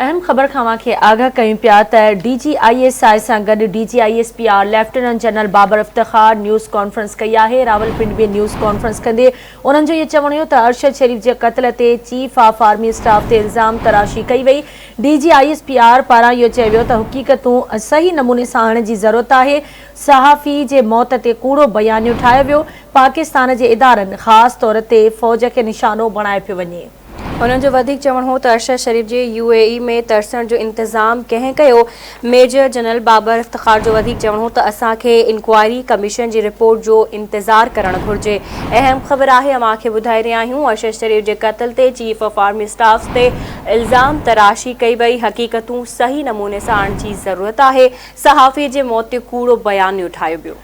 اهم خبر کان اوهان کي آگاهه ڪيون پيا ته D G I S I سان گڏ D G I S P R lieutenant general Babar Iftikhar news conference ڪئي آهي. راولپنڊي ۾ نيوز ڪانفرنس ڪندي انهن جو اهو چوڻ هيو ته ارشد شريف جي قتل تي چيف آف آرمي اسٽاف تي الزام تراشي ڪئي وئي. D G I S P R پاران اهو چيو ويو ته حقيقتون صحيح نموني سان آڻڻ جي ضرورت آهي، صحافي جي موت تي ڪوڙو بيانيو ٺاهيو ويو، پاڪستان جي ادارن خاص طور تي فوج کي نشانو بڻايو پيو وڃي. هنن جو وڌيڪ چوڻ هو ته ارشد شريف جي يو اي اي ۾ ترسڻ جو انتظام ڪنهن ڪيو؟ ميجر جنرل بابر افتخار جو وڌيڪ چوڻ هو ته اسان کي انڪوائري ڪميشن جي رپورٽ جو انتظار ڪرڻ گهرجي. اهم خبر آهي اوهان کي ٻڌائي رهيا آهيون ارشد شريف جي قتل تي چيف آف آرمي اسٽافس تي الزام تراشي ڪئي وئي، حقيقتون صحيح نموني سان آڻڻ جي ضرورت آهي، صحافي جي موت تي ڪوڙو بيانيو ٺاهيو ويو.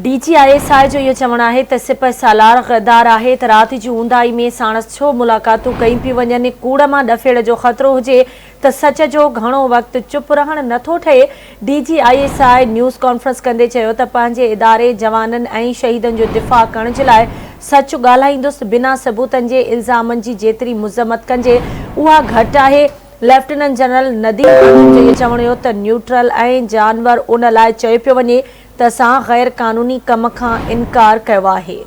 D G I S I جو اهو چوڻ آهي ته سپهه سالار غدار آهي ته رات جي اونداهي ۾ ساڻس ڇو ملاقاتون ڪيون پيون وڃن، ڪوڙ مان ڏڦيڙ جو خطرو هجي ته سچ جو گهڻو وقت چپ رهڻ نه ٿو ٺهي. D G I S I news conference ڪندي چيو ته پنهنجي اداري، جوانن ۽ شهيدن جو دفاع ڪرڻ جي لاء سچ ڳالهائيندس، بنا ثبوتن جي الزامن جي جيتري مذمت ڪجي اها گهٽ آهي. ليفٽيننٽ جنرل نديم انجم جو اهو چوڻ هيو ته نيوٽرل ۽ جانور ان لاء چيو پيو وڃي ته اسان غير قانوني ڪم کان انڪار ڪيو آهي.